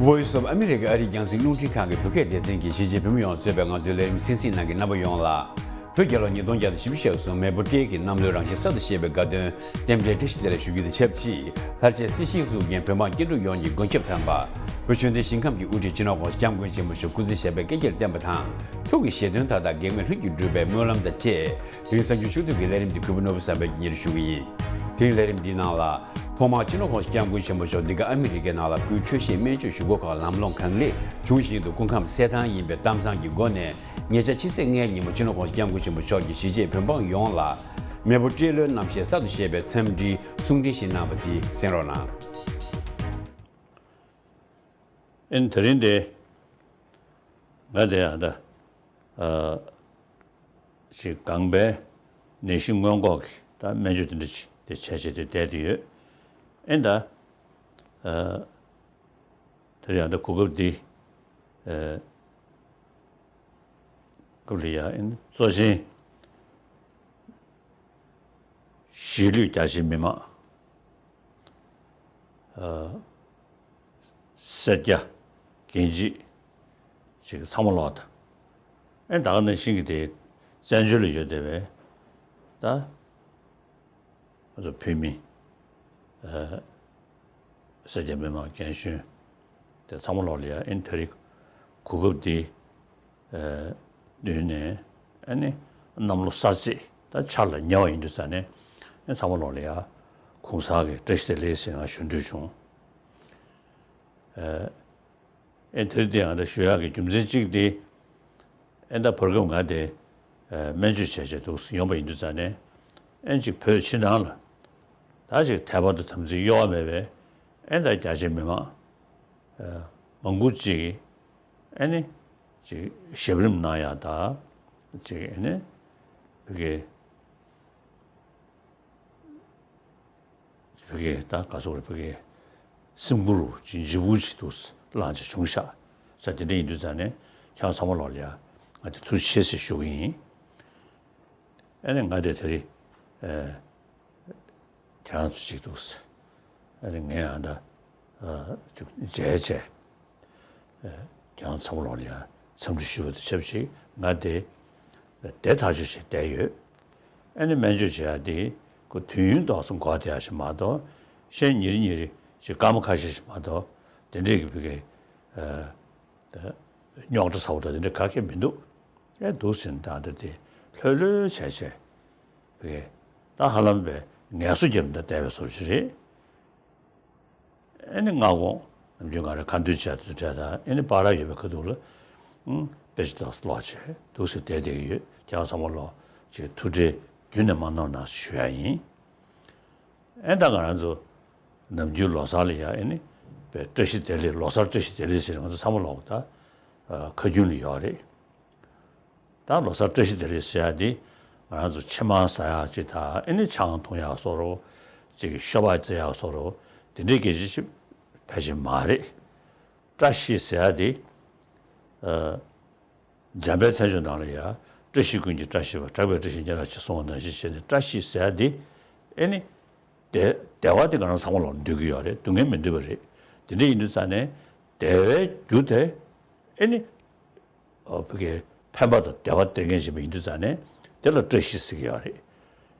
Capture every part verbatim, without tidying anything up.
Voice of America ཨ་རིའི་རྒྱང་སྲིང་རླུང་འཕྲིན་ཁང་གི་བོད་སྐད་སྡེ་ཚན་གྱིས་གཞིས་བྱེས་བོད་མི་ཡོངས་གཙོས་པའི་ང་ཚོའི་ལས་རིམ་གསན་གཟིགས་གནང་མཁན་རྣམ་པ་ཡོངས་ལ། བོད་རྒྱལ་ལོ་ཉིས་སྟོང་བརྒྱ་དང་བཞི་བཅུ་ཞེ་གསུམ་མེས་པོ་སྤྲེལ་གྱི་གནམ་ལོའི་རང་བཞིན་གསར་དུ་བཤད་པའི་དགའ་སྟོན་རྟེན་འབྲེལ་བཀྲ་ཤིས་བདེ་ལེགས་ཞུ་རྒྱུ་དང་ཆབས་ཅིག་ལྷར་བཅས་སྲིད་ཞིའི་གཙུག་རྒྱན་བོད་འབངས་སྐྱེ་འགྲོ་ཡོངས་ཀྱི་མགོན་སྐྱབས་དམ་པ། བོད་ཆོས་ལྡན་ཞིང་ཁམས་ཀྱི་དབུ་ཁྲིད་སྤྱི་ནོར་༸གོང་ས་༸སྐྱབས་མགོན་ཆེན་པོ་མཆོག་སྐུ་ཚེ་ཞབས་པད་བསྐལ་བརྒྱར་བརྟན་པ་དང་། ཐུགས་ཀྱི་བཞེད་དོན་མཐའ་དག་གེགས་མེད་ལྷུན་གྱིས་འགྲུབ་པའི་སྨོན་ལམ་དང་བཅས། དེ་རིང་གསར་འགྱུར་ཕྱོགས་བསྡུས་ཀྱི་ལས་རིམ་འདི་གུས་པ་ནོར་བུ་བསམ་འཕེལ་གྱིས་སྙན་སྒྲོན་ཞུ་གི་ཡིན། དེ་རིང་ལས་རིམ་འདིའི་ནང་ལ། ཐོག་མར་སྤྱི་ནོར་༸གོང་ས་༸སྐྱབས་མགོན་ཆེན་པོ་མཆོག་འདི་ག་ཨ་མི་རི་ཀའི་ནང་ལ་སྐུའི་འཕྲོད་བཞེས་སྨན་བཅོས་ཞུ་སྒོ་ཁག་ལམ་ལྷོང་གང་ལེགས་བྱུང་བཞིན་དུ་སྐུ་ཁམས་གསལ་ཐང་ཡིན་པའི་གཏམ་བཟང་གི་སྒོ་ནས། ཉེ་ཆར་ཕྱི་ཚེས་ལྔའི་ཉིན་མོ་སྤྱི་ནོར་༸གོང་ས་༸སྐྱབས་མགོན་ཆེན་པོ་མཆོག་གིས་གཞིས་བྱེས་བོད་འབངས་ཡོངས་ལ། མེས་པོ་སྤྲེལ་ལོའི་རྣམ་བཤད་གསར་དུ་བཤད་པའི་འཚམས་འདྲིའི་གསུང་འཕྲིན་ཞིག་གནང་བ་དེ་གསན་རོགས་གནང་། ཨེན་དེ་རིང་དེ། ང་དེ་ཡང་ད། ཨ། ཅིག་ལྒང་པའི་ནད་གཞི་སྔོན་འགོག་གི་ད་སྨན་བཅོས་དེ་འདྲ་ཅིག་དེ་བྱས་བྱས་དེ་བསྡད་དེ་ཡོད། ཨེ་ད། ཨ། དེ་རིང་ད་གོ་སྐབས་འདི། ཨ། སྐབས་ལ་ཡ་ཨེ་གཙོ་ཆེན་གཞིས་ལུས་རྒྱ་ཆེའི་མི་མང་། ཨ། སེར་སྐྱ། རྒན་བྱིས། ཅིག་ཚང་མ་ལོག་ད། ཨེ་ད་ག་ནང་བཞིན་གྱི་དེ་བཙན་བྱོལ་ལ་ཡོད་བསྡད་པའི་ད་ང་ཚོ་བོད་མི། ཨ། སེར་སྐྱ་མི་མང་རྒན་གཞོན་དེ་ཚང་མ་ལོག་ལ་ཡ་ཨེ་དེ་རིང་གོ་སྐབས་འདི། ཨ། བསྟུན་ནས་ཨ་ནི་གནམ་ལོ་གསར་ཚེས་ད་འཆར་ལ་ཉེ་བ་ཡིན་དུས་ཙང་ནས་ཨེ་ཚང་མ་ལོག་ལ་ཡ་གུང་སེང་གི་བཀྲ་ཤིས་བདེ་ལེགས་ཟེར་ང་ཞུ་འདོད་བྱུང་། ཨ། ཨེ་དེར་དེ་ཡང་ད་ཞུ་ཡག་གི་རྒྱུ་མཚན་གཅིག་དེ། ཨེ་ད་བར་སྐབས་ང་དེ། ཨེ་སྨན་བཅོས་བྱས་བྱས་འདུག་ཡོང་པ་ཡིན་དུས་ཙང་ནས། ཨེ་ཅིག་བོད་ཕྱི་ནང་ལ། ད་ཅིག་དད་པ་དང་དམ་ཚིག་གཡོ་བ་མེད་པའི། ཨེ་ད་རྒྱ་ཆེ་མི་མང་། ཨེ་མང་པོ་ཅིག་ཨེ་ནི། ཅིག་ཞབས་རིམ་གནང་ཡག་ད། ཅིག་ཨེ་ནི། བོད་ཀྱི། བོད་ཀྱི་ད་ག་ཚོད་རེད། བོད་ཀྱི་སེམས་ཁུར་ཅིག་ལྗིད་པོ་ཅིག་ཏུ་བླངས་ཅིག་བྱུང་ཤག་ས། དེ་འདྲ་ཡིན་དུས་ཙང་ནས་ཁྱེད་རང་ཚང་མ་ལོག་ལ་ཡ་ང་དེ་ཐུགས་རྗེ་ཆེ་ཟེར་ཞུ་གི་ཡིན། ཨ་ནི་ང་དེ་དེ་རིང་ཨ་ཁྱེད་རང་ཚོ་ཅིག་ཏུ་ཨ་ནི་ངས་ཨ་ད་ཅིག་མཇལ་བྱས། ཁྱེད་རང་ཚང་མ་ལོག་ལ་ཡ་འཚམས་འདྲི་ཞུ་བ་དང་ཆབས་ཅིག་ང་དེ་དེ་ཐག་གཅོད་བྱས་བསྡད་ཡོད། ཨ་ནི་སྨན་བཅོས་བྱེད་ཡ་དེ་ཁོ་དུས་ཡུན་ཏོག་ཙམ་འགོར་བསྡད་ཡ་ཞིག་མ་གཏོགས། གཞན་ཉིན་རེ་ཉིན་རེ་ཅིག་སྐར་མ་ཁ་ཤས་ཤིག་མ་གཏོགས་དེ་འདྲས་ཀྱི་བོད་ཀྱི་རྙོག་དྲ་ཚ་བོ་དང་དེ་འདྲས་ག་གེ་མི་འདུག་ཨེ་འདུག་ཟེར་ནས་ད་ལྟ་དེ་ལྷོད་ལྷོད་བྱས་བྱས་བོད་ཀྱི་ད་ཧ་ལམ་པའི་ངལ་གསོ་རྒྱབ་ནས་བསྡད་པའི་བཟོ་ཅིག་རེད། ཨེ་ནི་སྔ་དགོང་ནམ་རྒྱུན་ང་རང་ཁ་འདོན་བྱས་དུས་འཕྲལ་དང་ཨེ་ནི་པར་ར་ཡོད་པའི་ཁ་ཐུག་ལ། ཨང་། དཔེ་ཆ་ཏོག་ཙམ་ཀློག་བྱས་འདུག་སེ་བསྡད་བསྡད་ཀྱི་ཡོད། ཁྱེད་རང་ཚང་མ་ལོག་ཅིག་ཐུགས་ཁྲལ་རྒྱུན་ནས་མ་གནང་གནང་ཞུ་ཡ་ཡིན། ཨེ་ད་ང་རང་ཚོ་ནམ་རྒྱུན་ལོ་གསར་ལ་ཡ་ཨེ་ནི་པའི་བཀྲ་ཤིས་བདེ་ལེགས། ལོ་གསར་བཀྲ་ཤིས་བདེ་ལེགས་ཟེར་ང་ཚོ་ཚང་མ་ལོག་ད་ཁ་རྒྱུན་ལ་ཡོད་རེད། ད་ལོ་གསར་བཀྲ་ཤིས་བདེ་ལེགས་ཟེར་ཡ་འདི་ང་རང་ཚོ་ཕྱེ་མར་ཟ་ཡག་ཅིག་དང་ཨེ་ནི་ཆང་འཐུང་ཡག་བཟོ་འདྲ། ཅིག་ཤོ་སྦག་རྩེ་ཡག་བཟོ་འདྲ། དེ་འདྲའི་སྐད་ཆ་ཅིག་ཕལ་ཆེར་མ་རེད། བཀྲ་ཤིས་ཟེར་ཡ་འདི། ཨ། འཇམ་དཔལ་མཚན་བརྗོད་ནང་ལ་ཡ། བཀྲ་ཤིས་ཀུན་གྱི་བཀྲ་ཤིས་པ། གྲགས་པའི་བཀྲ་ཤིས་ཉེ་རབས་ཆེ་གསུངས་པ་ནང་བཞིན་བྱས་ནས་བཀྲ་ཤིས་ཟེར་ཡ་འདི། ཨེ་ནི། བདེ་བདེ་བ་དེ་ང་རང་ཚང་མ་ལོག་འདོད་ཀྱི་ཡོད་རེད། སྡུག་བསྔལ་མི་འདོད་པ་རེད། དེ་འདྲ་ཡིན་དུས་ཙང་ནས་བདེ་བའི་རྒྱུ་དེ་ཨེ་ནི། ཨ། བོད་ཀྱི་ཕན་པ་དང་བདེ་བ་སྟེར་མཁན་ཞིག་ཡིན་དུས་ཙང་ནས་དེ་ལ་བཀྲ་ཤིས་ཟེར་གྱི་ཡོད་རེད།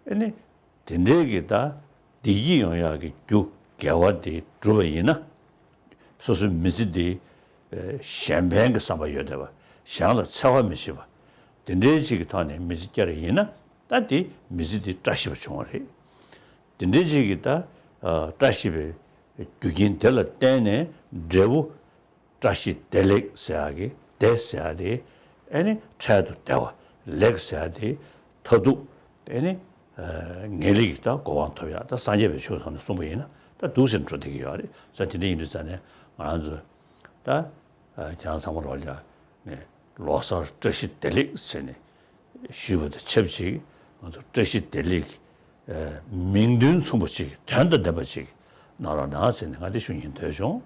ཨེ་ནི། དེ་འདྲའི་གི་ད་བདེ་སྐྱིད་ཡོང་ཡག་གི་རྒྱུ་དགེ་བ་དེ་བསྒྲུབས་པ་ཡིན་ན། སོ་སོའི་མི་ཚེ་འདི་གཞན་ཕན་གྱི་བསམ་པ་ཡོད་བསྡད་པ། གཞན་ལ་འཚེ་བ་མི་བྱེད་པ། དེ་འདྲའི་ཅིག་གི་ཐོག་ནས་མི་ཚེ་བསྐྱལ་བ་ཡིན་ན། ད་དེ་མི་ཚེ་འདི་བཀྲ་ཤིས་པ་བྱུང་བ་རེད། དེ་འདྲའི་ཅིག་གི་ད་བཀྲ་ཤིས་པའི་རྒྱུ་རྐྱེན་དེ་ལ་བརྟེན་ནས་འབྲས་བུ། བཀྲ་ཤིས་བདེ་ལེགས་ཟེར་ཡག་གི་བདེ་ཟེར་ཡག་དེ་ཨེ་ནི་འཕྲལ་དུ་བདེ་བ། ལེགས་ཟེར་ཡག་དེ་མཐར་ཐུག་ཨེ་ནི་ངེས་ལེགས་ཀྱི་ད་གོ་འཕང་ཐོབ་ཡག། ད་སངས་རྒྱས་པའི་ཆོས་ཐོག་ནས་གསུངས་པ་ཡིན་ན་ད་འདུག་སེ་འགྲོ་བསྡད་ཀྱི་ཡོད་རེད། ས་དེ་འདྲ་ཡིན་དུས་ཙང་ནས་ང་རང་ཚོ་ད་ཁྱེད་རང་ཚང་མ་ལོག་ལ་ནས་ལོ་གསར་བཀྲ་ཤིས་བདེ་ལེགས་ཟེར་ནས་ཞུས་པ་དང་ཆབས་ཅིག་ང་ཚོ་བཀྲ་ཤིས་བདེ་ལེགས་མིང་དོན་མཚུངས་པ་ཅིག་དོན་དང་ལྡན་པ་ཅིག་གནང་རོགས་གནང་ཟེར་ནས་ང་དེ་ཞུ་སྙིང་འདོད་བྱུང་།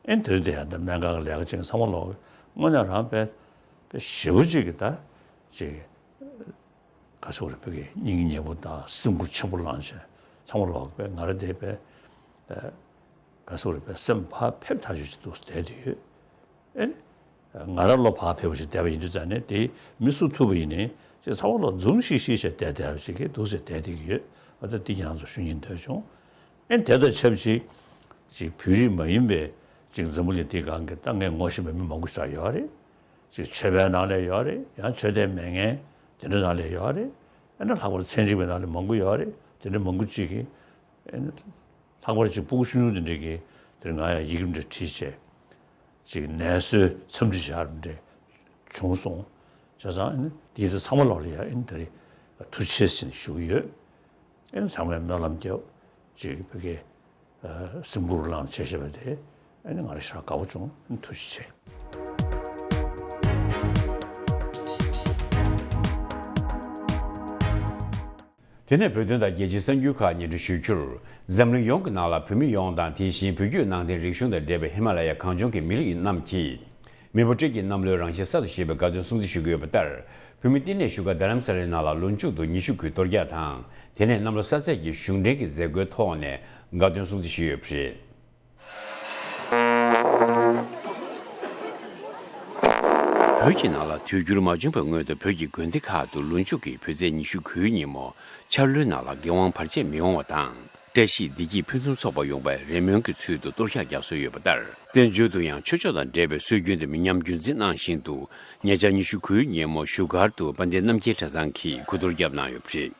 ཨེ་དེ་རིང་དེ་ཡང་ད་སྨན་ཁང་གི་ལས་ཀ་བྱེད་མཁན་ཚང་མ་ལོག་དངོས་གནས་རང་དཔེ་དཔེ་ཞེ་པོ་ཅིག་གི་ད་ཅིག་ག་ཚོད་རེད། བོད་ཀྱི་སྙིང་ཉེ་པོ་དང་སེམས་ཁུར་ཆེན་པོ་བླངས་བྱས་ཚང་མ་ལོག་དཔེ་ང་རང་དེ་དཔེ་ཨ་ ང་ཚོ་རེ་བའི་སེམས་ཕར་ཕེབས་ཐག་ཆོད་ཅིག་འདུག་བསྡད་དེ་ཡོད། ཨེ་ནི། ང་རང་བློ་ཕར་ཕེབས་པ་ཞིག་བསྡད་པ་ཡིན་དུས་ཙང་ནས་དེ་མི་སུ་ཐུབ་པ་ཡིན་ནའི་ཅིག་ཚང་མ་ལ་འཛུམ་ཤིག་ཤིག་བྱས་བསྡད་བསྡད་པ་ཞིག་གི་འདུག་ཟེར་བསྡད་བསྡད་ཀྱི་ཡོད། ཨ་ད་འདི་ང་ཚོ་ཞུ་སྙིང་འདོད་བྱུང་། ཨེ་ནི་དེ་དང་ཆབས་ཅིག་ཅིག་བོད་རིགས་མ་ཡིན་པའི་ཅིག་འཛམ་བུ་གླིང་འདི་སྒང་གི་ད་ངས་ངོ་ཤེས་པའི་མི་མང་པོ་ཞིག་ཡོད་རེད། ཅིག་ཆོས་པའི་ནང་ལ་ཡོད་རེད། ཡང་ཆོས་དད་མེད་མཁན་དེ་འདྲ་ནང་ལ་ཡོད་རེད། ཨེ་ནི་ལྷག་པར་ཚན་རིག་པའི་ནང་ལ་མང་པོ་ཡོད་རེད། དེ་འདྲ་མང་པོ་ཅིག་གིས་ཨེ་ནི། ལྷག་པར་ཅིག་སྤུ་གུ་ཆུང་ཆུང་དེ་འདྲས་ཀྱིས་དེར་ང་ཡང་ཡི་གེ་འདྲ་བྲིས་བྱས། ཅིག་ནད་གསོའི་འཚམས་འདྲི་བྱ་རུ་འདྲས་བྱུང་སོང་། བྱས་ཙང་ཨ་ནི་དེའི་དེ་ཚང་མ་ལོག་ལ་ཡང་ཨ་ནི་དེ་རིང་ཐུགས་རྗེ་ཆེ་ཟེར་ནས་ཞུ་གི་ཡོད། ཨ་ནི་ཚང་མས་སྨོན་ལམ་རྒྱབ། ཅིག་བོད་སྐད་སེམས་ཁུར་བླངས་བྱས་བྱས་པ་དེ་ཨ་ནི་ང་རང་ཞེ་དྲག་དགའ་པོ་བྱུང་། ཨ་ནི་ཐུགས་རྗེ་ཆེ། དེ་ནས་བོད་དོན་དང་རྒྱལ་སྤྱིའི་གསར་འགྱུར་ཁག་སྙན་སྒྲོན་ཞུ་རྒྱུར། འཛམ་གླིང་ཡོངས་ཀྱི་ནང་ལ་བོད་མི་ཡོངས་དང་དེ་བཞིན་བོད་བརྒྱུད་ནང་བསྟན་རིག་གཞུང་དང་འབྲེལ་བའི་ཧི་མ་ལ་ཡ་གངས་ལྗོངས་ཀྱི་མི་རིགས་རྣམས་ཀྱིས། མེས་པོ་ཏྲེ་གི་གནམ་ལོའི་རང་བཞིན་གསར་དུ་ཞེས་པའི་དགའ་སྟོན་སྲུང་བརྩི་ཞུ་གི་ཡོད་པ་ལྟར། བོད་མི་བསྟི་གནས་བཞུགས་སྒར་རྡ་རམ་ས་ལའི་ནང་ལ་ལོ་མཇུག་ཏུ་ཉི་ཤུ་དགུའི་གཏོར་རྒྱག་དང་། དེ་ནས་གནམ་ལོ་གསར་ཚེས་ཀྱི་གཞུང་འབྲེལ་གྱི་མཛད་སྒོའི་ཐོག་ནས་དགའ་སྟོན་སྲུང་བརྩི་ཞུས་ཡོད་པ་རེད། བོད་ཀྱི་ནང་ལ་དུས་འགྱུར་མ་བྱུང་བའི་སྔོན་དུ་བོད་ཀྱི་དགོན་སྡེ་ཁག་ཏུ་ལོ་མཇུག་གི་བོད་ཚེས་ཉི་ཤུ་དགུའི་ཉིན་མོ་འཆར་ལོའི་ནང་ལ་འགན་དབང་བར་ཆད་མི་ཡོང་བ་དང་། བཀྲ་ཤིས་བདེ་སྐྱིད་ཕུན་སུམ་ཚོགས་པ་ཡོང་བའི་རེ་སྨོན་གྱི་ཚུལ་དུ་གཏོར་རྒྱག་རྒྱག་སྲོལ་ཡོད་པ་ལྟར། བཙན་བྱོལ་དུ་ཡང་ཆོས་ཕྱོགས་དང་འབྲེལ་བའི་སྲོལ་རྒྱུན་དེ་མི་ཉམས་རྒྱུན་འཛིན་གནང་བཞིན་དུ། ཉེ་ཆར་ཉི་ཤུ་དགུའི་ཉིན་མོ་བཞུགས་སྒར་དུ་དཔལ་ལྡན་རྣམ་རྒྱལ་གྲྭ་ཚང་གིས་གུ་གཏོར་བརྒྱབ་གནང་ཡོད་པ་རེད།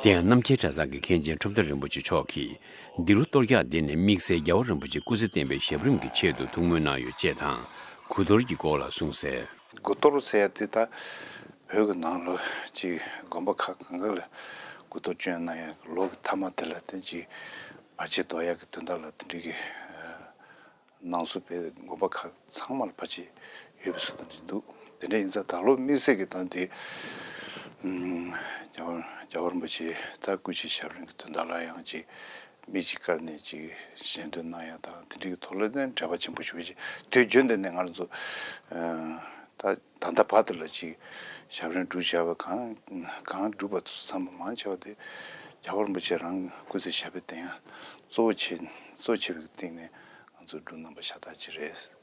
དེ་ཡང་རྣམ་རྒྱལ་གྲྭ་ཚང་གི་མཁན་ཆེན་ཁྲོམ་མཐའ་རིན་པོ་ཆེ་མཆོག་གིས། འདི་ལོ་གཏོར་རྒྱག་འདི་ནི་དམིགས་བསལ་རྒྱལ་བ་རིན་པོ་ཆེ་སྐུ་ཚེ་བརྟན་པའི་ཞབས་རིམ་གྱི་ཆེད་དུ་ཐུགས་སྨོན་གནང་ཡོད་ཅེས་དང་། གུ་གཏོར་གྱི་སྐོར་ལ་གསུངས་གསལ། གུ་གཏོར་ཟེར་ཡ་དེ་ད་བོད་ཀྱི་ནང་ལོ་གཅིག་དགོན་པ་ཁག་གང་ག་ལ་གུ་གཏོར་སྐྱོན་གནང་ཡ་ལོ་གི་མཐའ་མ་དེ་ལ་དེ་གཅིག་བར་ཆད་དོར་ཡ་གི་དོན་དག་ལ་དེ་འདྲ་གི་གནང་སྲོལ་བོད་དགོན་པ་ཁག་ཚང་མ་ལ་ཕལ་ཆེར་ཡོད་པའི་བཟོ་འདྲ་ཅིག་འདུག་དེ་འདྲ་ཡིན་ཙང་ད་ལོ་དམིགས་བསལ་གྱི་དང་དེ་རྒྱལ་བ་རྒྱལ་བ་རིན་པོ་ཆེ་ད་སྐུ་ཕྱྭའི་ཞབས་རིམ་གྱི་དོན་དག་ལ་ཡང་ཅིག་མི་གཅིག་བཀར་ནས་ཅིག་ཞལ་འདོན་གནང་ཡ་དང་དེ་འདྲའི་ཐོག་ལ་ནས་འབྲེལ་བ་ཆེན་པོ་ཞིག་བྱས། དུས་རྒྱུན་དུ་ནས་ང་ཚོ་ད་ད་ལྟ་བར་དུ་ལ་ཅིག་ཞབས་རིམ་སྒྲུབ་བྱ་བ་གང་གང་སྒྲུབ་པ་ཚང་མ་མང་ཆེ་བ་དེ་རྒྱལ་བ་རིན་པོ་ཆེ་རང་སྐུ་ཚེ་ཞབས་པད་བརྟན་ཡ་གཙོ་བོ་བྱས་གཙོ་བྱས་པའི་སྟེང་ནས་ང་ཚོ་སྒྲུབ་གནང་པ་ཤ་སྟག་ཅིག་རེད།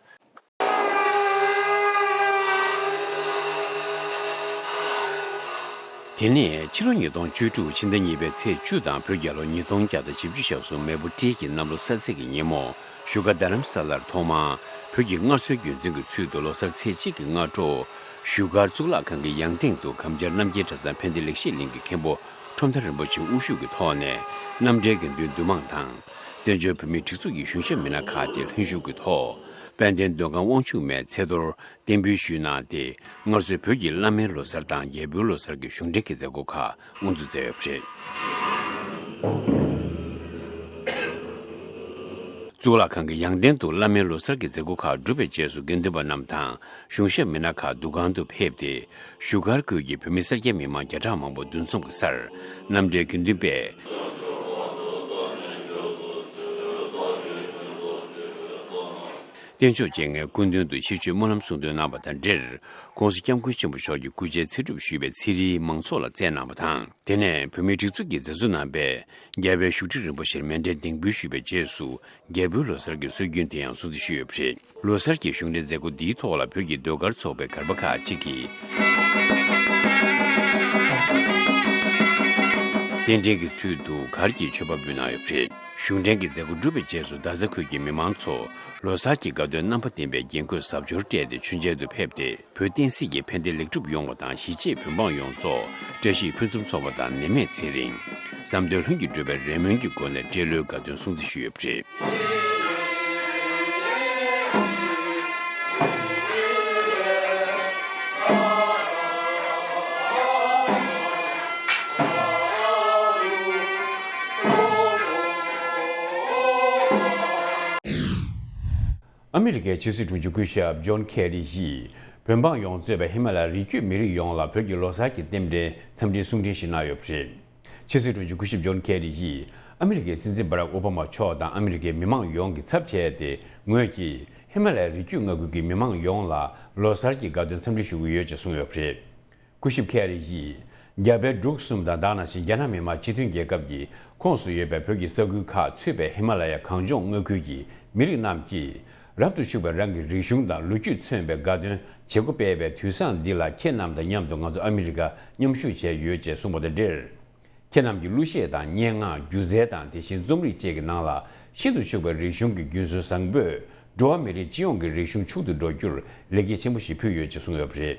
དེ་ནས་ཕྱི་ལོ་ཉིས་སྟོང་བཅུ་དྲུག་ཕྱི་ཟླ་གཉིས་པའི་ཚེས་བཅུ་དང་བོད་རྒྱལ་ལོ་ཉིས་སྟོང་བརྒྱ་དང་བཞི་བཅུ་ཞེ་གསུམ་མེས་པོ་ཏྲེ་གི་གནམ་ལོ་གསར་ཚེས་ཀྱི་ཉིན་མོ་བཞུགས་སྒར་རྡ་རམ་ས་ལར་ཐོག་མར་བོད་ཀྱི་སྔར་སྲོལ་རྒྱུན་འཛིན་གྱི་ཚུལ་དུ་ལོ་གསར་ཚེས་གཅིག་གི་སྔ་དྲོ་བཞུགས་སྒར་གཙུག་ལག་ཁང་གི་ཡང་སྟེང་དུ་གམ་བཅར་རྣམ་རྒྱལ་གྲྭ་ཚང་ཕན་བདེ་ལེགས་བཤད་གླིང་གི་མཁན་པོ་ཁྲོམ་མཐའ་རིན་པོ་ཆེ་དབུ་བཞུགས་ཀྱི་ཐོག་ནས་རྣམ་འབྲེལ་དགེ་འདུན་འདུས་མང་དང་། བཙན་བྱོལ་བོད་མིའི་སྒྲིག་འཛུགས་ཀྱི་གཞུང་ཞབས་མི་སྣ་ཁག་ཅིག་ལྷན་ཞུགས་ཀྱི་ཐོག་དཔལ་ལྡན་མདོ་སྒང་དབང་ཕྱུག་མའི་ཚེ་ཐོར་རྟེན་འབུལ་ཞུས་གནང་སྟེ། སྔར་སྲོལ་བོད་ཀྱི་བླ་མའི་ལོ་གསར་དང་རྒྱལ་པོའི་ལོ་གསར་གྱི་གཞུང་འབྲེལ་གྱི་མཛད་སྒོ་ཁག་དབུ་འཛུགས་མཛད་ཡོད་པ་རེད། གཙུག་ལག་ཁང་གི་ཡང་སྟེང་དུ་བླ་མའི་ལོ་གསར་གྱི་མཛད་སྒོ་ཁག་གྲུབ་པའི་རྗེས་སུ་དགེ་འདུན་པ་རྣམས་དང་གཞུང་ཞབས་མི་སྣ་ཁག་འདུ་ཁང་དུ་ཕེབས་ཏེ། བཞུགས་སྒར་ཁུལ་གྱི་བོད་མི་སེར་སྐྱ་མི་མང་བརྒྱ་ཕྲག་མང་པོ་འདུ་འཛོམས་ཀྱི་སར་རྣམ་འབྲེལ་དགེ་འདུན་པས་རྟེན་མཆོག་སྤྱན་སྔའི་སྐུ་མདུན་དུ་ཕྱིར་བཅོས་སྨོན་ལམ་གསུང་འདོན་གནང་བ་དང་འབྲེལ། ༸གོང་ས་༸སྐྱབས་མགོན་ཆེན་པོ་མཆོག་གི་སྐུ་ཕྱྭའི་ཚེ་སྒྲུབ་ཞུས་པའི་ཚེ་རིལ་མང་ཚོགས་ལ་སྩལ་གནང་བ་དང་། དེ་ནས་བོད་མིའི་སྒྲིག་འཛུགས་ཀྱི་མཛད་གཙོ་རྣམ་པས་རྒྱལ་བའི་བཞུགས་ཁྲི་རིན་པོ་ཆེར་མཎྜལ་འདེགས་འབུལ་ཞུས་པའི་རྗེས་སུ། རྒྱལ་པོའི་ལོ་གསར་གྱི་སྲོལ་རྒྱུན་དེ་ཡང་སྲུང་བརྩི་ཞུས་ཡོད་པ་རེད། ལོ་གསར་གྱི་གཞུང་འབྲེལ་མཛད་སྒོ་འདིའི་ཐོག་ལ་བོད་ཀྱི་ཟློས་གར་ཚོགས་པའི་གར་པ་ཁག་ཅིག་གིས་རྟེན་འབྲེལ་གྱི་ཚུལ་དུ་གར་གྱི་མཆོད་པ་འབུལ་གནང་ཡོད་པ་རེད། གཞུང་འབྲེལ་གྱི་མཛད་སྒོ་གྲུབ་པའི་རྗེས་སུ་མདའ་ས་ཁུལ་གྱི་མི་མང་ཚོ་ལོ་གསར་གྱི་དགའ་སྟོན་རྣམ་པ་ལྡན་པའི་འགན་ཁུར་གཟབ་མཆོར་སྤྲས་ཏེ་མཆོད་མཇལ་དུ་ཕེབས་ཏེ། བོད་བསྟན་སྲིད་ཀྱི་ཕན་བདེ་ལེགས་གྲུབ་ཡོང་བ་དང་གཞིས་བྱེས་བོད་འབངས་ཡོངས་རྫོགས་བཀྲ་ཤིས་ཕུན་སུམ་ཚོགས་པ་དང་ནད་མེད་ཚེ་རིང་། བསམ་དོན་ལྷུན་གྱིས་འགྲུབ་པའི་རེ་སྨོན་གྱི་སྒོ་ནས་སྤྲེལ་ལོའི་དགའ་སྟོན་སྲུང་བརྩི་ཞུས་ཡོད་པ་རེད། ཨ་མི་རི་ཀའི་ཕྱི་སྲིད་དྲུང་ཆེ་སྐུ་ཞབས་ཇོན་ཁེ་རི་ཡིས། བོད་འབངས་ཡོངས་གཙོས་པའི་ཧི་མ་ལ་ཡའི་རི་རྒྱུད་མི་རིགས་ཡོངས་ལ་བོད་ཀྱི་ལོ་གསར་གྱི་རྟེན་འབྲེལ་འཚམས་འདྲིའི་གསུང་འཕྲིན་ཞིག་གནང་ཡོད་པ་རེད། ཕྱི་སྲིད་དྲུང་ཆེ་སྐུ་ཞབས་ཇོན་ཁེ་རི་ཡིས་ཨ་མི་རི་ཀའི་སྲིད་འཛིན་སྦ་རག་ཨོ་བྷ་མ་མཆོག་དང་ཨ་མི་རི་ཀའི་མི་མང་ཡོངས་ཀྱི་ཚབ་བྱས་ཏེ། ངོས་ཀྱིས་ཧི་མ་ལ་ཡའི་རི་རྒྱུད་མངའ་ཁུལ་གྱི་མི་མང་ཡོངས་ལ་ལོ་གསར་གྱི་དགའ་སྟོན་འཚམས་འདྲི་ཞུ་གི་ཡོད་ཅེས་གསུངས་ཡོད་པ་རེད། སྐུ་ཞབས་ཁེ་རི་ཡིས། རྒྱ་བལ་འབྲུག་གསུམ་དང་དེ་ནང་བཞིན་རྒྱ་ནག་མི་དམངས་སྤྱི་མཐུན་རྒྱལ་ཁབ་ཀྱི་ཁོངས་སུ་ཡོད་པའི་བོད་ཀྱི་ས་ཁུལ་ཁག་ཚུད་པའི་ཧི་མ་ལ་ཡ་གངས་ལྗོངས་མངའ་ཁུལ་གྱི་མི་རིགས་རྣམས་ཀྱིས་རབ་ཏུ་བྱུང་བའི་རང་གི་རིག་གཞུང་དང་ལོ་རྒྱུས་མཚོན་པའི་དགའ་སྟོན་བྱེད་སྒོ་སྤེལ་བའི་དུས་བཟང་འདི་ལ་ཁྱེད་རྣམས་དང་མཉམ་དུ་ང་ཚོ་ཨ་མི་རི་ཀར་མཉམ་ཞུགས་བྱས་ཡོད་ཅེས་གསུངས་པ་དང་འབྲེལ། ཁྱེད་རྣམས་ཀྱི་གླུ་གཞས་དང་སྙན་ངག་སྒྱུ་རྩལ་དང་དེ་བཞིན་རྩོམ་རིག་བཅས་ཀྱི་ནང་ལ་ཤིན་ཏུ་ཕྱུག་པའི་རིག་གཞུང་གི་རྒྱུན་སྲོལ་བཟང་པོས་འགྲོ་བ་མི་རིགས་སྤྱི་ཡོངས་ཀྱི་རིག་གཞུང་ཕྱུག་ཏུ་འགྲོ་རྒྱུར་ལེགས་སྐྱེས་ཆེན་པོ་ཞིག་ཕུལ་ཡོད་ཅེས་གསུངས་ཡོད་པ་རེད།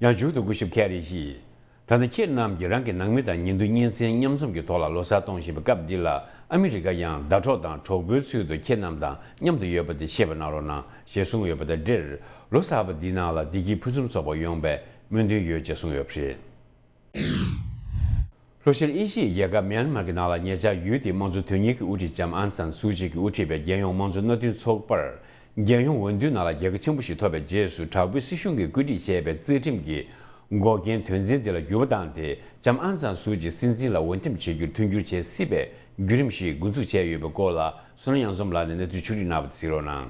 ཡང་མཇུག་ཏུ་སྐུ་ཞབས་ཁེ་རི་ཡིས། ད་ལྟ་ཁྱེད་རྣམས་ཀྱིས་རང་གི་ནང་མི་དང་ཉིན་ཐོ་གཉིས་ཚན་མཉམ་འཛོམས་ཀྱི་ཐོག་ལ་ལོ་གསར་གཏོང་བཞིན་པའི་སྐབས་འདི་ལ་ཨ་མི་རི་ཀ་ཡང་ཟླ་གྲོགས་དང་གྲོགས་པོའི་ཚུལ་དུ་ཁྱེད་རྣམས་དང་མཉམ་དུ་ཡོད་པ་དེ་ཤེས་པ་གནང་རོགས་གནང་ཞེས་གསུངས་ཡོད་པ་དང་འབྲེལ། ལོ་གསར་པ་འདིའི་ནང་ལ་བདེ་སྐྱིད་ཕུན་སུམ་ཚོགས་པ་ཡོང་བའི་སྨོན་འདུན་ཡོད་ཅེས་གསུངས་ཡོད་པ་རེད། ལྷོ་ཤར་ཨེ་ཤི་ཡའི་རྒྱལ་ཁབ་མིའན་མར་གྱི་ནང་ལ་ཉེ་ཆར་ཡུལ་དེའི་དམངས་གཙོ་དོན་གཉེར་གྱི་དབུ་ཁྲིད་ལྕམ་ཨང་སན་སུའུ་ཅི་གིས་དབུ་ཁྲིད་པའི་རྒྱལ་ཡོངས་དམངས་གཙོ་མནའ་མཐུན་ཚོགས་པར་རྒྱལ་ཡོངས་འོས་བསྡུའི་ནང་ལ་རྒྱལ་ཁ་ཆེན་པོ་ཞིག་ཐོབ་པའི་རྗེས་སུ་དྲག་པོའི་སྲིད་གཞུང་གིས་བཀོད་སྒྲིག་བྱས་པའི་རྩ་ཁྲིམས་ཀྱི་འགོག་རྐྱེན་དོན་ཚན་དེ་ལ་འགྱུར་བ་བཏང་སྟེ་ལྕམ་ཨང་སན་སུའུ་ཅི་སྲིད་འཛིན་ལ་འོས་འདེམས་བྱེད་རྒྱུར་མཐུན་འགྱུར་བྱེད་སྲིད་པའི་བརྒྱུད་རིམ་ཞིག་འགོ་འཛུགས་བྱས་ཡོད་པའི་སྐོར་ལ་བསོད་ནམས་དབྱངས་འཛོམས་ལགས་ནས་གནས་ཚུལ་ཕྱོགས་སྒྲིག་གནང་བ་དེ་གཟིགས་རོགས་གནང་།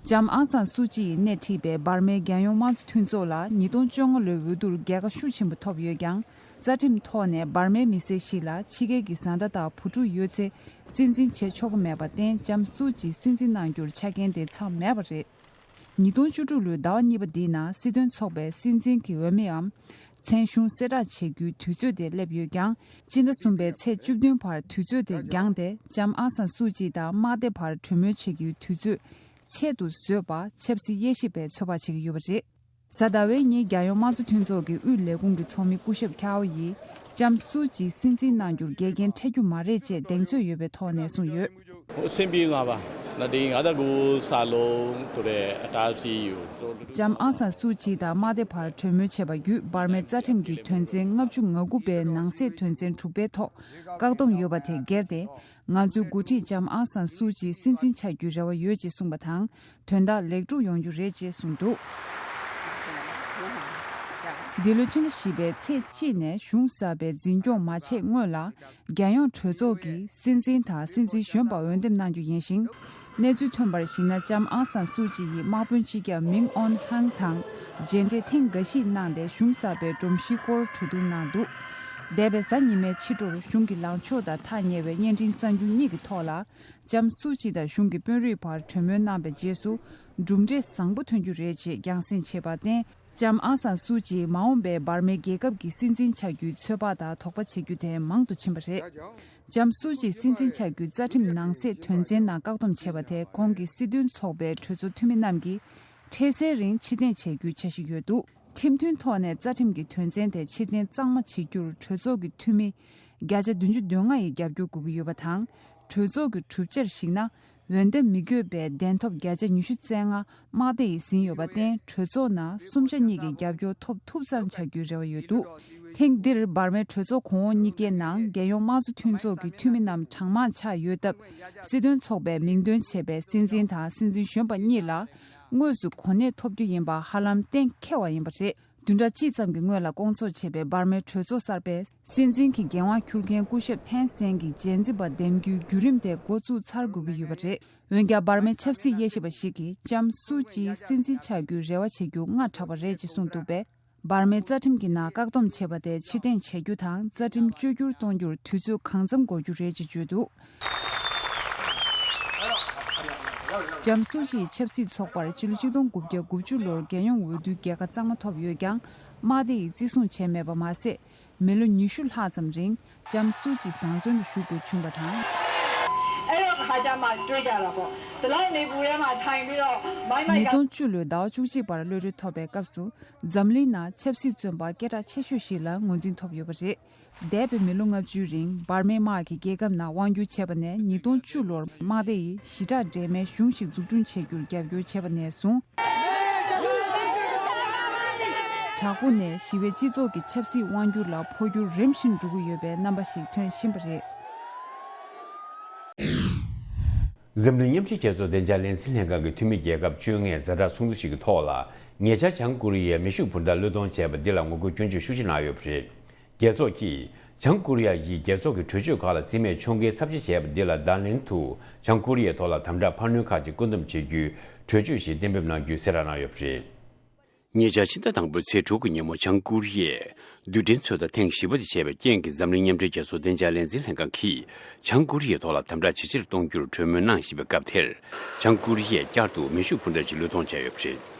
ལྕམ་ཨང་སན་སུའུ་ཅི་ཡིས་སྣེ་ཁྲིད་པའི་འབར་མའི་རྒྱལ་ཡོངས་དམངས་གཙོ་མཐུན་ཚོགས་ལ་ཉིས་སྟོང་བཅོ་ལྔ་ལོའི་འོས་བསྡུར་རྒྱལ་ཁ་ཤུགས་ཆེན་པོ་ཐོབ་ཡོད་ཀྱང་། རྩ་ཁྲིམས་ཐོག་ནས་འབར་མའི་མི་སེར་ཞིག་ལ་ཕྱི་རྒྱལ་གྱི་བཟའ་ཟླ་དང་བུ་ཕྲུག་ཡོད་ཚེ་སྲིད་འཛིན་བྱེད་ཆོག་གི་མེད་པར་བརྟེན། ལྕམ་སུའུ་ཅི་སྲིད་འཛིན་གནང་རྒྱུར་ཆ་རྐྱེན་དེ་ཚང་མེད་པ་རེད། ཉིས་སྟོང་བཅུ་དྲུག་ལོའི་ཟླ་བ་གཉིས་པ་འདིའི་ནང་སྲིད་དོན་ཚོགས་པའི་སྲིད་འཛིན་གྱི་འོས་མིའམ་མཚན་གཞུང་གསལ་བསྒྲགས་བྱེད་རྒྱུའི་དུས་ཚོད་དེ་སླེབས་ཡོད་ཀྱང་། སྤྱི་ཟླ་གསུམ་པའི་ཚེས་བཅུ་བདུན་བར་དུས་ཚོད་དེ་འགྱངས་ཏེ། ལྕམ་ཨང་སན་སུའུ་ཅི་དང་དམག་སྡེ་བར་གྲོས་མོལ་བྱེད་རྒྱུའི་དུས་ཚོད་ཆེད་དུ་བཟོས་པ་ཆབ་སྲིད་དབྱེ་ཞིབ་པས་ཚོད་དཔག་བྱེད་ཀྱི་ཡོད་པ་རེད། གཟའ་ཟླ་བའི་ཉིན་རྒྱལ་ཡོངས་དམངས་གཙོ་མཐུན་ཚོགས་ཀྱི་དབུས་ལས་ཁུངས་ཀྱི་ཚོགས་མི་སྐུ་ཞབས་ཁྱའོ་ཡིས་ལྕམ་སུའུ་ཅི་སྲིད་འཛིན་གནང་རྒྱུར་འགལ་རྐྱེན་འཕྲད་རྒྱུ་མ་རེད་ཅེས་གདེང་ཚོད་ཡོད་པའི་ཐོག་ནས་གསུངས་ཡོད། སེམས་པའི་ངང་པ་ན་དེ་ང་ད་གུ་ས་ལོ་ཐུ་རེ་ཨ་ཏ་སི་ཡུ། ལྕམ་ཨང་སན་སུའུ་ཅི་དང་དམག་སྡེ་བར་གྲོས་མོལ་བྱས་པ་བརྒྱུད། འབར་མའི་རྩ་ཁྲིམས་ཀྱི་དོན་ཚན་ལྔ་བཅུ་ང་དགུ་པའི་ནང་གསེས་དོན་ཚན་དྲུག་པའི་ཐོག་བཀག་སྡོམ་ཡོད་པ་དེ་འགལ་ཏེ། ང་ཚོའི་འགོ་ཁྲིད་ལྕམ་ཨང་སན་སུའུ་ཅི་སྲིད་འཛིན་ཆགས་རྒྱུའི་རེ་བ་ཡོད་ཅེས་གསུངས་པ་དང་། དོན་དག་ལེགས་གྲུབ་ཡོང་རྒྱུ་རེད་ཅེས་གསུངས་འདུག། འདི་ལོའི་ཕྱི་ཟླ་བཞི་པའི་ཚེས་གཅིག་ནས་གཞུང་གསར་པའི་འཛིན་སྐྱོང་མ་བྱས་སྔོན་ལ། རྒྱལ་ཡོངས་གྲོས་ཚོགས་ཀྱིས་སྲིད་འཛིན་དང་སྲིད་འཛིན་གཞོན་པ་འོས་འདེམས་གནང་རྒྱུ་ཡིན་ཞིང་། གནས་ཚུལ་ཐོན་པར་གཞིགས་ན། ལྕམ་ཨང་སན་སུའུ་ཅི་ཡིས་དམག་དཔོན་སྤྱི་ཁྱབ་མིང་ཨོན་ཧང་དང་མཇལ་འཕྲད་ཐེངས་འགའ་ཞིག་གནང་སྟེ། གཞུང་གསར་པའི་སྒྲོམ་གཞིའི་སྐོར་གྲོས་བསྡུར་གནང་འདུག། འདས་པའི་གཟའ་ཉི་མའི་ཕྱི་དྲོར་གཞུང་གི་ལངས་ཕྱོགས་དང་ཐག་ཉེ་བའི་བརྙན་འཕྲིན་གསར་འགྱུར་གཉིས་ཀྱི་ཐོག་ལ། ལྕམ་སུའུ་ཅི་དང་གཞུང་གི་དཔོན་རིགས་བར་གྲོས་མོལ་གནང་བའི་རྗེས་སུ། གྲུབ་འབྲས་བཟང་པོ་ཐོན་རྒྱུ་རེད་ཅེས་རྒྱང་སྲིང་བྱས་པར་བརྟེན། ལྕམ་ཨང་སན་སུའུ་ཅིས་མ་འོངས་པའི་འབར་མའི་རྒྱལ་ཁབ་ཀྱི་སྲིད་འཛིན་ཆགས་རྒྱུའི་ཚོད་དཔག་དང་དོགས་པ་བྱེད་རྒྱུ་དེ་མང་དུ་ཕྱིན་པ་རེད། ལྕམ་སུའུ་ཅིས་སྲིད་འཛིན་ཆགས་རྒྱུའི་རྩ་ཁྲིམས་ནང་གསེས་དོན་ཚན་ནང་བཀག་སྡོམ་བྱས་པ་དེ། གོང་གི་སྲིད་དོན་ཚོགས་པའི་གྲོས་ཚོགས་འཐུས་མི་རྣམས་ཀྱིས་འཕྲལ་སེལ་རིང་ཕྱིར་འཐེན་བྱེད་རྒྱུའི་འཆར་གཞི་ཡོད་འདུག། ཁྲིམས་མཐུན་ཐོག་ནས་རྩ་ཁྲིམས་ཀྱི་དོན་ཚན་དེ་ཕྱིར་འཐེན་གཙང་མ་བྱེད་རྒྱུར་གྲོས་ཚོགས་ཀྱི་འཐུས་མི་བརྒྱ་ཆ་བདུན་ཅུ་དོན་ལྔ་ཡི་རྒྱབ་སྐྱོར་དགོས་ཀྱི་ཡོད་པ་དང་། གྲོས་ཚོགས་ཀྱི་གྲུབ་ཆར་གཞིགས་ན། འོས་འདེམས་མི་དགོས་པའི་གདན་ཐོབ་བརྒྱ་ཆ་ཉི་ཤུ་རྩ་ལྔ་དམག་སྡེ་ཡིས་ཟིན་ཡོད་པར་བརྟེན། གྲོས་ཚོགས་ནང་གསུམ་ཆ་གཉིས་ཀྱི་རྒྱབ་སྐྱོར་ཐོབ་ཐུབ་ཙམ་བྱ་རྒྱུའི་རེ་བ་ཡོད་འདུག། ཐེངས་འདིར་འབར་མའི་གྲོས་ཚོགས་གོང་འོག་གཉིས་ཀའི་ནང་རྒྱལ་ཡོངས་དམངས་གཙོ་མཐུན་ཚོགས་ཀྱི་འཐུས་མི་རྣམས་གྲངས་མང་ཆགས་ཡོད་སྟབས། སྲིད་དོན་ཚོགས་པས་མིང་འདོན་བྱས་པའི་སྲིད་འཛིན་དང་སྲིད་འཛིན་གཞོན་པ་གཉིས་ལ་དངོས་སུ་གོ་གནས་ཐོབ་རྒྱུ་ཡིན་པ་ཧ་ལམ་གཏན་འཁེལ་བ་ཡིན་པ་རེད། བདུན་ཕྲག་གཅིག་ཙམ་གྱི་སྔོན་ལ་བསྐོང་ཚོགས་བྱས་པའི་འབར་མའི་གྲོས་ཚོགས་གསར་པས། སྲིད་འཛིན་གྱི་འགན་དབང་འཁུར་མཁན་སྐུ་ཞབས་ཐེན་སེན་གྱི་རྗེས་འཛིན་པ་འདེམས་རྒྱུའི་བརྒྱུད་རིམ་དེ་འགོ་བཙུགས་ཚར་དགོས་ཀྱི་ཡོད་པ་རེད། འོན་ཀྱང་། འབར་མའི་ཆབ་སྲིད་དབྱེ་ཞིབ་པ་ཞིག་གིས། ལྕམ་སུའུ་ཅིའི་སྲིད་འཛིན་ཆགས་རྒྱུའི་རེ་བ་བྱེད་རྒྱུ་སྔ་དྲགས་པ་རེད་ཅེས་གསུངས་འདུག་པས། འབར་མའི་རྩ་ཁྲིམས་ཀྱི་ནང་བཀག་སྡོམ་བྱས་པ་དེ་ཕྱིར་འཐེན་བྱ་རྒྱུ་དང་། རྩ་ཁྲིམས་བཅོས་བསྒྱུར་གཏོང་རྒྱུར་དུས་ཚོད་གང་འཚམ་འགོར་རྒྱུ་རེད་ཅེས་བརྗོད་འདུག། ལྕམ་སུའུ་ཅིའི་ཆབ་སྲིད་ཚོགས་པར་ཕྱི་ལོ་ཆིག་སྟོང་དགུ་བརྒྱ་དགུ་བཅུ་ལོར་རྒྱལ་ཡོངས་འོས་བསྡུའི་རྒྱལ་ཁ་གཙང་མ་ཐོབ་ཡོད་ཀྱང་། དམག་སྡེ་ཡིས་བརྩི་སྲུང་བྱས་མེད་པ་མ་ཟད། མི་ལོ་ཉི་ཤུ་ལྷག་ཙམ་རིང་ལྕམ་སུའུ་ཅི་བཟང་བཙོན་དུ་བཞུགས་དགོས་བྱུང་བ་དང་། အဲ့တော့ခါကျမှတွေ့ကြတာပေါ့။ ဒီလောက်နေပူထဲမှာထိုင်ပြီးတော့မိုင်းမိုက် ཉིས་སྟོང་བཅུ་ལོའི་ཟླ་བ་བཅུ་གཅིག་པར་གློད་གྲོལ་ཐོབ་པའི་སྐབས་སུ། འཛམ་གླིང་ནང་ཆབ་སྲིད་བཙོན་པ་སྐད་གྲགས་ཆེ་ཤོས་ཤིག་ལ་ངོས་འཛིན་ཐོབ་ཡོད་པ་རེད། འདས་པའི་མི་ལོ་ལྔ་བཅུའི་རིང་འབར་མའི་དམག་གིས་རྒྱལ་ཁབ་ནང་དབང་བསྒྱུར་བྱས་པ་ནས། ཉིས་སྟོང་བཅུ་ལོར་དམག་སྡེ་ཡིས་ཞི་དྲག་འདྲེས་མའི་གཞུང་ཞིག་འཛུགས་སྐྲུན་བྱེད་རྒྱུར་རྒྱབ་སྐྱོར་བྱས་པ་ནས་བཟུང་། དྲག་པོ་ནས་ཞི་བའི་སྤྱི་ཚོགས་ཀྱི་ཆབ་སྲིད་དབང་སྒྱུར་ལ་འཕོ་འགྱུར་རིམ་བཞིན་འགྲོ་གི་ཡོད་པའི་རྣམ་པ་ཞིག་ཐོན་བཞིན་པ་རེད། འཛམ་གླིང་མཉམ་འབྲེལ་རྒྱལ་ཚོགས་བདེ་འཇགས་ལས་འཛིན་ལྷན་ཁང་གི་འཐུས་མི་རྒྱལ་ཁབ་བཅོ་ལྔས་ཛ་དྲག་ཚོགས་འདུ་ཞིག་གི་ཐོག་ལ། ཉེ་ཆར་བྱང་ཀོ་རི་ཡའི་མེ་ཤུགས་འཕུར་མདའ་བློས་གཏོང་བྱས་པ་འདི་ལ་ངོ་རྒོལ་སྐྱོན་བརྗོད་ཤུགས་ཆེ་གནང་ཡོད་པ་རེད། རྒྱལ་ཚོགས་ཀྱིས་བྱང་ཀོ་རི་ཡ་ཡིས་རྒྱལ་ཚོགས་ཀྱི་གྲོས་ཆོད་ཁག་ལ་རྩིས་མེད་ཕྱོགས་འགལ་ཚབས་ཆེ་བྱས་པ་འདི་ལ་བརྡ་ལན་དུ། བྱང་ཀོ་རི་ཡའི་ཐོག་ལ་དམ་དྲག་འཕར་སྣོན་ཁག་ཅིག་བཀོད་འདོམས་བྱེད་རྒྱུའི་གྲོས་ཆོད་ཞིག་གཏན་འབེབས་གནང་རྒྱུའི་གསལ་བསྒྲགས་གནང་ཡོད་པ་རེད། ཉེ་ཆར་ཕྱི་ཟླ་དང་པོའི་ཚེས་དྲུག་གི་ཉིན་མོ་བྱང་ཀོ་རི་ཡས་རྡུལ་ཕྲན་ཚོད་ལྟ་ཐེངས་བཞི་པ་དེ་བྱས་པའི་རྐྱེན་གྱིས་འཛམ་གླིང་མཉམ་འབྲེལ་རྒྱལ་ཚོགས་བདེ་འཇགས་ལས་འཛིན་ལྷན་ཁང་གིས་བྱང་ཀོ་རི་ཡའི་ཐོག་ལ་དམ་དྲག་ཇེ་ཆེར་གཏོང་རྒྱུར་གྲོས་མོལ་གནང་བཞིན་པའི་སྐབས་དེར། བྱང་ཀོ་རི་ཡས་བསྐྱར་དུ་མེ་ཤུགས་འཕུར་མདའ་ཅིག་བློས་གཏོང་བྱས་ཡོད་པ་རེད།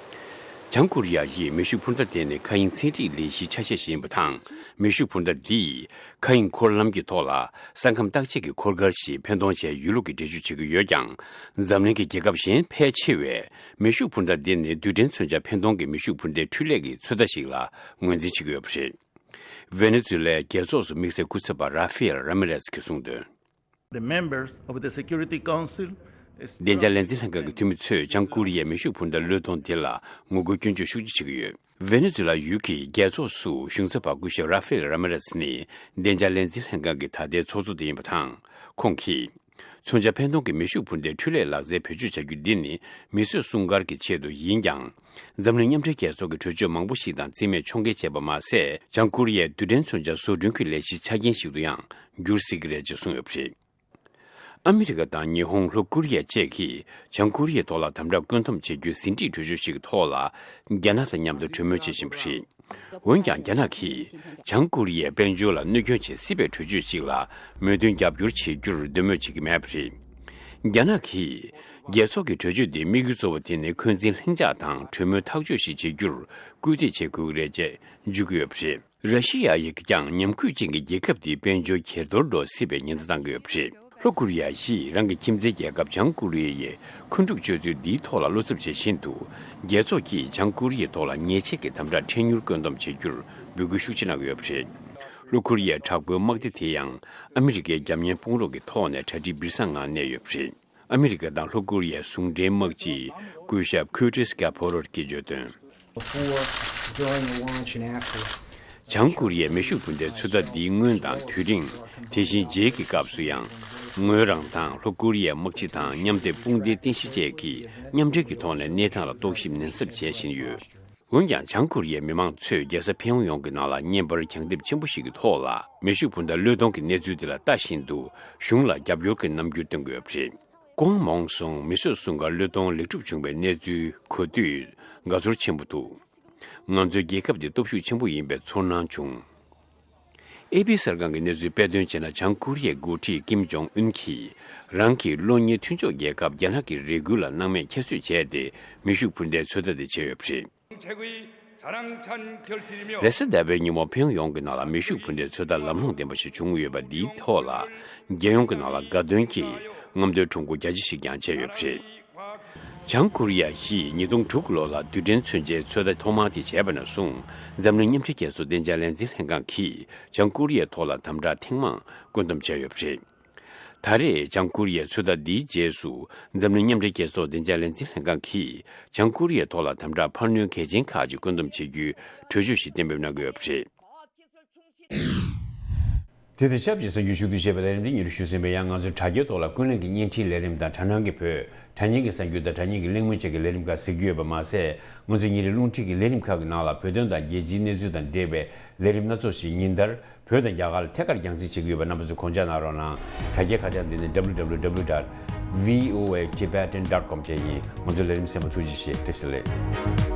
བྱང་ཀོ་རི་ཡ་ཡིས་མེ་ཤུགས་འཕུར་མདའ་དེ་ནི་མཁའ་དབྱིངས་ཚན་རིག་ལས་གཞིའི་ཆ་ཤས་ཤིག་ཡིན་པ་དང་། མེ་ཤུགས་འཕུར་མདའ་འདིས་མཁའ་དབྱིངས་འཁོར་ལམ་གྱི་ཐོག་ལ་ས་ཁམས་བརྟག་དཔྱད་ཀྱི་འཁོར་སྐར་ཞིག་འཕེན་གཏོང་བྱས་ཡོད་ལུགས་ཀྱི་འགྲེལ་བརྗོད་བྱེད་ཀྱི་ཡོད་ཀྱང་། འཛམ་གླིང་གི་རྒྱལ་ཁབ་གཞན་ཕལ་ཆེ་བས་མེ་ཤུགས་འཕུར་མདའ་འདི་ནི་རྡུལ་ཕྲན་མཚོན་ཆ་འཕེན་གཏོང་གི་མེ་ཤུགས་འཕུར་མདའི་འཕྲུལ་ལས་ཀྱི་ཚོད་ལྟ་ཞིག་ལ་ངོས་འཛིན་བྱེད་ཀྱི་ཡོད་པ་རེད། ཝེ་ནེ་ཛུ་ལའི་རྒྱལ་ཚོགས་སུ་དམིགས་བསལ་སྐུ་ཚབ་པ་ར་ཧྥེ་ཨེལ་ར་མི་རེས་ཀྱིས་གསུངས་དོན། The members of the Security Council is བདེ་འཇགས་ལས་འཛིན་ལྷན་ཁང་གི་འཐུས་མི་ཚོས་བྱང་ཀོ་རི་ཡའི་མེ་ཤུགས་འཕུར་མདའ་བློས་གཏོང་དེ་ལ་ངོ་རྒོལ་སྐྱོན་བརྗོད་ཤུགས་ཆེ་བྱེད་ཀྱི་ཡོད། ཝེ་ནེ་ཛུ་ལ་ཡུལ་གྱི་རྒྱལ་ཚོགས་སུ་གཞུང་ཚབ་པ་སྐུ་ཞབས་ར་ཧྥེལ་ར་མི་རེས་ནི་བདེ་འཇགས་ལས་འཛིན་ལྷན་ཁང་གི་ད་ལྟའི་ཚོགས་གཙོ་དེ་ཡིན་པ་དང་། ཁོང་གིས། མཚོན་ཆ་འཕེན་གཏོང་གི་མེ་ཤུགས་འཕུར་མདའི་འཕྲུལ་ལས་ལག་རྩལ་བེད་སྤྱོད་བྱ་རྒྱུ་འདི་ནི་མི་གསོད་སྲུང་སྐར་གྱི་ཆེད་དུ་ཡིན་ཀྱང་། འཛམ་གླིང་མཉམ་འབྲེལ་རྒྱལ་ཚོགས་ཀྱི་གྲོས་ཆོད་མང་པོ་ཞིག་དང་རྩིས་མེད་ཕྱོགས་འགལ་བྱས་པ་མ་ཟད། བྱང་ཀོ་རི་ཡའི་རྡུལ་ཕྲན་མཚོན་ཆ་བཟོ་སྐྲུན་གྱི་ལས་གཞིའི་ཆ་རྐྱེན་ཞིག་ཏུ་ཡང་འགྱུར་སྲིད་ཀྱི་རེད་ཅེས་གསུངས་ཡོད་པ་རེད། ཨ་མི་རི་ཀ་དང་ཉི་ཧོང་ལྷོ་ཀོ་རི་ཡ་བཅས་ཀྱིས་བྱང་ཀོ་རི་ཡའི་ཐོག་ལ་དམ་དྲག་བཀོད་འདོམས་བྱེད་རྒྱུའི་ཟིན་བྲིས་གྲོས་ཆོད་ཞིག་གི་ཐོག་ལ་རྒྱ་ནག་དང་མཉམ་དུ་གྲོས་མོལ་བྱེད་བཞིན་པ་རེད། འོན་ཀྱང་རྒྱ་ནག་གིས་བྱང་ཀོ་རི་ཡའི་དཔལ་འབྱོར་ལ་གནོད་སྐྱོན་བྱེད་སྲིད་པའི་གྲོས་ཆོད་ཞིག་ལ་མོས་མཐུན་རྒྱབ་སྐྱོར་བྱེད་རྒྱུར་འདོད་མོས་བྱེད་ཀྱི་མེད་པ་རེད། རྒྱ་ནག་གིས་རྒྱལ་ཚོགས་ཀྱི་གྲོས་ཆོད་དེའི་དམིགས་ཡུལ་གཙོ་བོ་དེ་ནི་འཁོན་འཛིན་ལྷིང་འཇགས་དང་གྲོས་མོལ་ཐག་གཅོད་ཞིག་བྱེད་རྒྱུར་སྐུལ་འདེད་བྱེད་དགོས་ཀྱི་རེད་ཅེས་བརྗོད་ཀྱི་ཡོད་པ་རེད། ར་ཤི་ཡ་ཡིས་ཀྱང་ཉམས་རྒུད་ཅན་གྱི་རྒྱལ་ཁབ་དེའི་དཔལ་འབྱོར་གྱེར་འདོར་འགྲོ་སྲིད་པའི་ཉེན་བརྡ་བཏང་གི་ཡོད་པ་རེད། ལྷོ་ཀོ་རི་ཡ་ཡིས་རང་གི་ཁྱིམ་མཚེས་རྒྱལ་ཁབ་བྱང་ཀོ་རི་ཡའི་འཁོན་འཁྲུག་སྤྱོད་ཚུལ་འདིའི་ཐོག་ལ་བློ་འཚབ་བྱེད་བཞིན་དུ། རྒྱལ་ཚོགས་ཀྱིས་བྱང་ཀོ་རི་ཡའི་ཐོག་ལ་ཉེས་ཆད་ཀྱི་དམ་དྲག་འཕྲལ་མྱུར་བཀོད་འདོམས་བྱེད་རྒྱུར་འབོད་སྐུལ་ཤུགས་ཆེ་གནང་གི་ཡོད་པ་རེད། ལྷོ་ཀོ་རི་ཡའི་དྲག་པོའི་དམག་སྡེ་དེ་ཡང་ཨ་མི་རི་ཀའི་རྒྱབ་གཉེར་དཔུང་རོགས་ཀྱི་ཐོག་ནས་གྲ་སྒྲིག་འབིར་སང་ངང་གནས་ཡོད་པ་རེད། ཨ་མི་རི་ཀ་དང་ལྷོ་ཀོ་རི་ཡའི་ཟུང་འབྲེལ་དམག་སྤྱི་སྐུ་ཞབས་ཁུ་ཏིས་ཀ་ཕོ་རོད་ཀྱིས་བརྗོད་དོན། Before, during the launch and after. བྱང་ཀོ་རི་ཡའི་མེ་ཤུགས་འཕུར་མདའི་ཚོད་ལྟ་འདིའི་སྔོན་དང་དུས་རིང་། དེ་བཞིན་རྗེས་ཀྱི་སྐབས་སུ་ཡང་། ངོས་རང་དང་ལྷོ་ཀོ་རི་ཡའི་དམག་སྤྱི་དང་མཉམ་སྡེབ་དཔུང་སྡེའི་རྟེན་གཞི་བཅས་ཀྱིས་མཉམ་འབྲེལ་གྱི་ཐོག་ནས་གནས་སྟངས་ལ་རྟོག་ཞིབ་ནན་གསབ་བྱེད་བཞིན་ཡོད། འོན་ཀྱང་། བྱང་ཀོ་རི་ཡའི་མི་མང་ཚོས་རྒྱལ་ས་ཕེ་ཡོང་ཡོང་གི་ནང་ལ་བརྙན་པར་གྱང་ལྡེབས་ཆེན་པོ་ཞིག་གི་ཐོག་ལ། མེ་ཤུགས་འཕུར་མདའ་བློས་གཏོང་གི་གནས་ཚུལ་དེ་ལ་ལྟ་བཞིན་དུ། གཞུང་ལ་རྒྱབ་སྐྱོར་གྱི་རྣམ་འགྱུར་སྟོན་གྱི་ཡོད་པ་རེད། ཀོང་མོང་སོང་མེ་གསོད་སྲུང་སྐར་བློས་གཏོང་ལེགས་གྲུབ་བྱུང་བའི་གནས་ཚུལ་གོ་དུས་དགའ་ཚོར་ཆེན་པོ་འདུག་ང་ཚོའི་རྒྱལ་ཁབ་འདི་སྟོབས་ཤུགས་ཆེན་པོ་ཡིན་པའི་ཚོར་སྣང་བྱུང་། ཨེ་པི་གསར་ཁང་གི་གནས་ཚུལ་དཔེ་སྟོན་བྱས་ན། བྱང་ཀོ་རི་ཡའི་འགོ་ཁྲིད་ཀིམ་ཇོང་ཨུན་གྱིས་རང་གི་གློག་བརྙན་མཐུན་ཕྱོགས་རྒྱལ་ཁབ་རྒྱ་ནག་གི་རེ་སྐུལ་ལ་སྣང་མེད་ཁྱད་གསོད་བྱས་ཏེ། མེ་ཤུགས་འཕུར་མདའི་ཚོད་ལྟ་དེ་བྱས་ཡོད་པ་རེད། རེས་གཟའ་ཟླ་བའི་ཉིན་མོ་ཕེ་ཡོང་ཡོང་གི་ནང་ལ་མེ་ཤུགས་འཕུར་མདའི་ཚོད་ལྟ་ལམ་ལྷོང་ལྡན་པ་ཞིག་བྱུང་ཡོད་པ་འདིའི་ཐོག་ལ། རྒྱལ་ཡོངས་ཀྱི་ནང་ལ་དགའ་སྟོན་གྱི་རྔམ་སྟོན་ཁྲོམ་སྐོར་རྒྱ་ཆེ་ཞིག་ཀྱང་བྱས་ཡོད་པ་རེད། བྱང་ཀོ་རི་ཡ་ཡིས་ཉིས་སྟོང་དྲུག་ལོ་ལ་རྡུལ་ཕྲན་མཚོན་ཆའི་ཚོད་ལྟ་ཐོག་མ་དེ་བྱས་པ་ནས་བཟུང་། འཛམ་གླིང་མཉམ་འབྲེལ་རྒྱལ་ཚོགས་བདེ་འཇགས་ལས་འཛིན་ལྷན་ཁང་གིས་བྱང་ཀོ་རི་ཡའི་ཐོག་ལ་དམ་དྲག་ཐེངས་མང་བཀོད་འདོམས་བྱས་ཡོད་པ་རེད། ད་རེས་བྱང་ཀོ་རི་ཡའི་ཚོད་ལྟ་འདིའི་རྗེས་སུ། འཛམ་གླིང་མཉམ་འབྲེལ་རྒྱལ་ཚོགས་བདེ་འཇགས་ལས་འཛིན་ལྷན་ཁང་གིས་བྱང་ཀོ་རི་ཡའི་ཐོག་ལ་དམ་དྲག་འཕར་སྣོན་གལ་ཆེན་ཁག་ཅིག་བཀོད་འདོམས་བྱེད་རྒྱུའི་གྲོས་ཆོད་ཞིག་གཏན་འབེབས་གནང་གི་ཡོད་པ་རེད། དེ་དང་ཆབས་ཅིག་གསར་འགྱུར་ཞུ་གཏུག་ཞེས་པའི་ལས་རིམ་འདི་སྙན་སྒྲོན་ཞུས་ཟིན་པས། ཡང་ང་ཚོའི་དྲ་རྒྱའི་ཐོག་ལ་ཀུན་གླེང་གི་བརྙན་འཕྲིན་ལས་རིམ་དང་དྲ་སྣང་གི་བོད། དྲ་བརྙན་གྱི་གསར་འགྱུར་དང་དྲ་བརྙན་གྱི་གླེང་མོལ་བཅས་ཀྱི་ལས་རིམ་ཁག་གཟིགས་རྒྱུ་ཡོད་པ་མ་ཟད། ང་ཚོའི་ཉིན་རེའི་རླུང་འཕྲིན་གྱི་ལས་རིམ་ཁག་གི་ནང་ལ་བོད་དོན་དང་རྒྱལ་སྤྱིའི་གནས་ཚུལ་དང་འབྲེལ་བའི་ལས་རིམ་སྣ་ཚོགས་ཤིག་ཉིན་ལྟར་བོད་དང་རྒྱ་གར་ལ་ཐད་ཀར་རྒྱང་སྲིང་བྱེད་ཀྱི་ཡོད་པ་རྣམ་པ་ཚོས་དགོངས་འཇགས་གནང་རོགས་གནང་། དྲ་རྒྱའི་ཁ་བྱང་འདི་ནི་W W W dot V O A Tibetan dot com བཅས་ཡིན། ང་ཚོའི་ལས་རིམ་གསན་པར་ཐུགས་རྗེ་ཆེ། བཀྲ་ཤིས་བདེ་ལེགས།